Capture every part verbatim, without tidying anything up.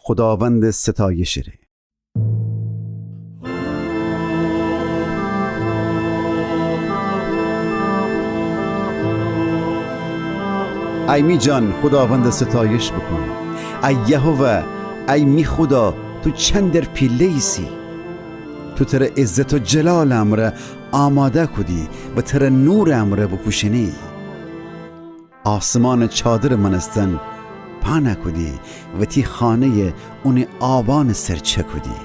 خوداوندٚ ستایشٚ ره. ای می جان، خوداوندٚ ستایش بوکون. ای یهوه، ای می خودا، تو چندر پیله ایسی. تو تره عزت و جلالٚ امرأ آماده کودی و تره نورٚ امرأ بوپوشنه‌یی. آسمانٚ چادرٚ مأنستن پا نکودی و تی خانه‌یَ اونٚ آبأنٚ سر چکودی.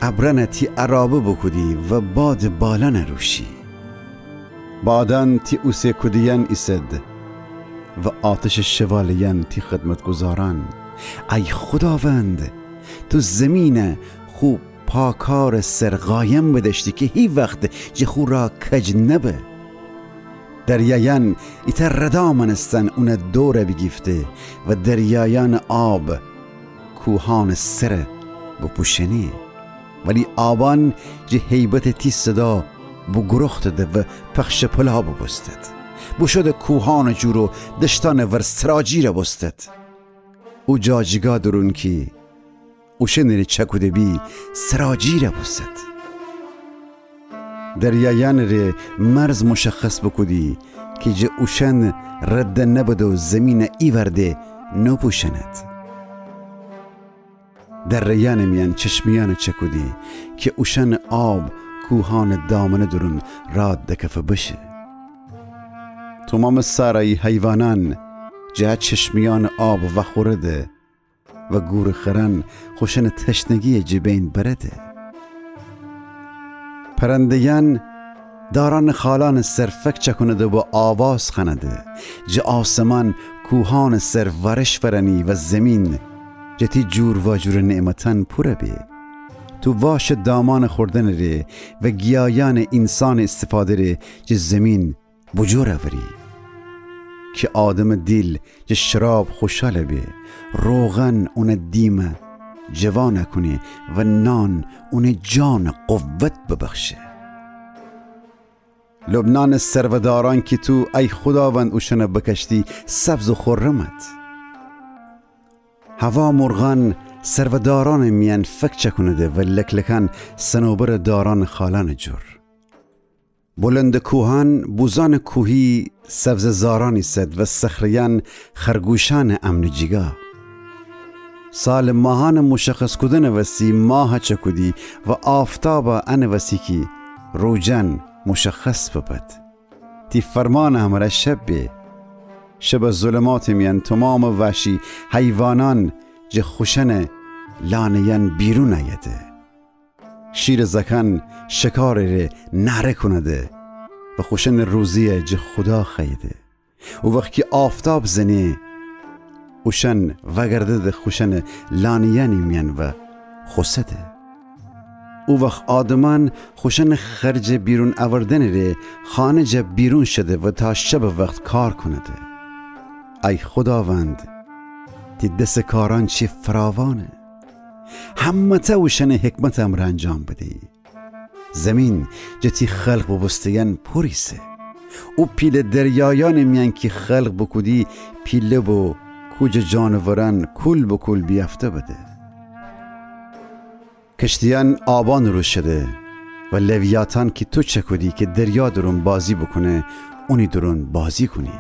ابرأنَ تی عرابه بوکودی و بادٚ بالأنَ روشی. بادأن تی اوسه کوده‌یأن ایسد و آتشٚ شواله‌یأن تی خدمتگزارأن. ای خوداوند، تو زمینَ خو پا کارٚ سر قایم بدأشتی کی هیوخت جٚه خو رأ کج نبه. دریایأن ایتأ ردا مأنستن اونٚ دورَ بیگیفته و دریایأنٚ آب کوهأنٚ سر بوپوشنه. ولی آبأن جٚه هیبتٚ تی صدا بوگروختده و پخش پلا بوبوستد. بوشوده کوهأنٚ جور و دشتأنٚ ور سراجیرَ بوستد. او جاجیگا دورون کی اوشأنٚ ره چکوده بی سراجیرَ بوسد. دریایأنٚ ره مرز مشخص بوکودی کی جٚه اوشأن رد نبد و زمینَ ایوأرده نوپوشند. دره‌یأنٚ میأن چشمه‌یأنَ چکودی کی اوشأنٚ آب کوهأنٚ دامنه دورون رأ دکفه بشه. تومامٚ صحرایی حیوانأن جٚه چشمه‌یأنٚ آب وأخورده و گورٚ خرأن خوشأنٚ تشنگی جٚه بین برده. پرنده‌یأن دارأنٚ خالأنٚ سر فک چکونده و آواز خوأنده. جٚه آسمان کوهأنٚ سر وارش فأرأنی و زمین جٚه تی جور واجورٚ نعمتأن پورَ به. تو واشٚ دامأنٚ خوردنٚ ره و گیایأنٚ اینسانٚ ایستفاده ره جٚه زمین بوجور اوری. کی آدمٚ دیل جٚه شراب خوشحالَ به، روغن اونٚ دیمَ جوانَ کونه و نان اونٚ جانَ قوت ببخشه. لبنانٚ سرو دارأن کی تو ای خوداوند اوشأنَ بکشتی سبز و خرمد. هوا مرغأن سرو دارأنٚ میأن فک چکونده و لک‌لکأن صنوبرٚ دارأنٚ خالأنٚ جور. بلندٚ کوهأن بوزأنٚ کوهی سبزه زارأن ایسد و صخره‌یأن خرگوشأنٚ امنٚ جیگا. سالٚ ماهأنٚ مشخص کودنٚ وسی ماهَ چکودی و آفتابَ انٚ وسی کی روجأن مشخص ببد. تی فرمانٚ امرأ شب به. شبٚ ظلماتٚ میأن تومامٚ وحشی حیوانأن جٚه خوشأنٚ لانه‌یأن بیرون ایده. شیرٚ زأکأن شکارٚ ره نعره کونده و خوشأنٚ روزیَ جٚه خودا خوأییده. او وخت کی آفتاب زنه، اوشأن وأگردده خوشأنٚ لانه‌یأنٚ میأن و خوسده. او وخت آدمأن خوشأنٚ خرجٚ بیرون اوردنٚ ره خانه جا بیرون شده و تا شبٚ وخت کار کونده. ای خوداوند، تی دسٚ کارأن چی فراوانه! همه‌تأ اوشأنٚ حکمتٚ امرأ انجام بدیی. زمین جٚه تی خلق بوبوسته‌یأن پور ایسه. او پیله دریایأنٚ میأن کی خلق بوکودی پیله بو، کوجٚ جانورأن کول به کول بیأفته بده. کشتیأن آبأنٚ رو شده و لویاتأن کی تو چکودی کی دریا دورون بازی بوکونه، اونی دورون بازی کونی.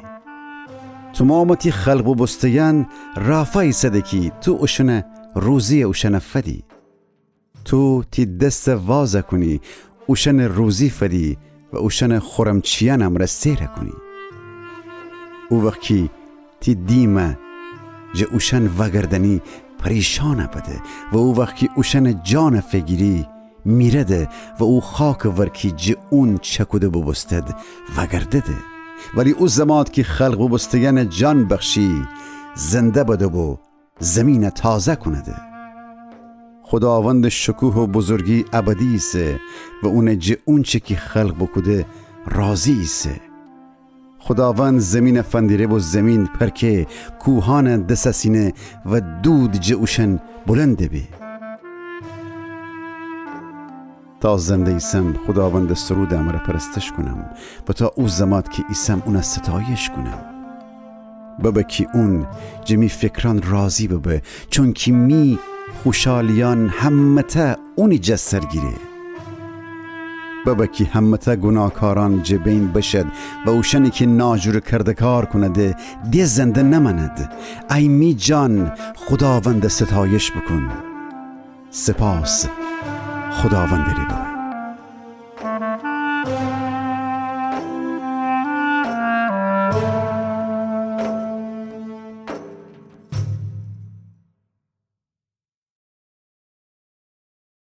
تومامٚ تی خلق بوبوسته‌یأن رافا ایسده کی تو اوشأنٚ روزیَ اوشأنَ فدی. تو تی دستَ وازَ کونی، اوشأنَ روزی فدی و اوشأنَ خورمچیأنٚ امرأ سئرَ کونی. او وخت کی تی دیمَ جٚه اوشأن وأگردأنی، پریشانَ بده و او وخت کی اوشأنٚ جانَ فیگیری، میرده و او خاکٚ ور کی جٚه اون چأکوده بوبوستد وأگردده. ولی او زمات کی خلق بوبوسته‌یأنَ جان بخشی، زنده بده و زیمینَ تازه کونده. خوداوندٚ شکوه و بزرگی ابدی ایسه و اون جٚه اونچه کی خلق بوکوده راضی ایسه. خوداوند زیمینَ فندیره و زیمین پرکه، کوهأنَ دسَ سینه و دود جٚه اوشأن بلند به. تا زنده ایسم خوداوندٚ سرودٚ امرأ پرستش کونم و تا او زمات کی ایسم اونَ ستایش کونم. ببه کی اون جٚه می فکرأن راضی ببه، چونکی می خوشالیأن همه‌تأ اونی جٚه سر گیره. ببه کی همه‌تأ گوناهکارأن جٚه بین بشد و اوشأنی کی ناجور و کرده‌کار کونده، ده زنده نمأند. ای می جان، خوداوندَ ستایش بوکون. سپاس خوداوندٚ ره بوکون.